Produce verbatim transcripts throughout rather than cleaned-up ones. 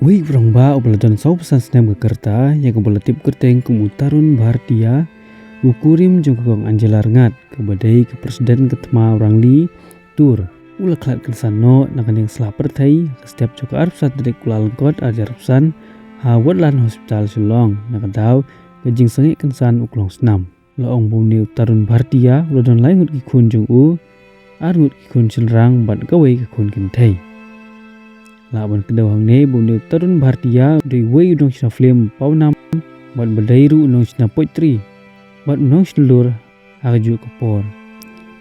Uwei u rangbah uba la don sawphew san snem ka rta, ïa kaba la tip kyrteng kum u Tarun Bhartia, u kurim jong ka kong Angela Rngat, kaba dei ka president ka thma u Rangli Tour, u la khlad kynsan noh na ka ning sla pyrthei ka step jong ka arphew san tarik u Kyllalyngkot arhajar arphew san, ha Wattland Hospital Shillong, na ka daw ka jingsangeh kynsan u klong snam. La ong ba une u Tarun Bhartia u la don lai ngut ki khun jong u, ar ngut ki khun shynrang bad kawei ka khun kynthei. Lah ban kdew hangne ba une u Tarun Bhartia u dei uwei u nongshna film pawnam, bad ba dei ruh u nongshna poetry, bad u nongshnalur ha kajuh ka por.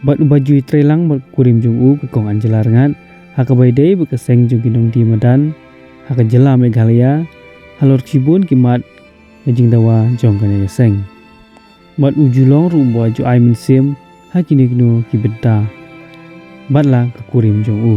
Bad uba ju ïatrei lang bad ka kurim jong u ka kong Angela Rngat, ha kaba ïadei bad ka seng jong ki nongdie madan ha ka jylla Meghalaya, halor shibun ki mat ka jingdawa jong kane ka seng. Bad u ju long ruh uba ju ai mynsiem ha kino kino ki bynta, bad la ka kurim jong u.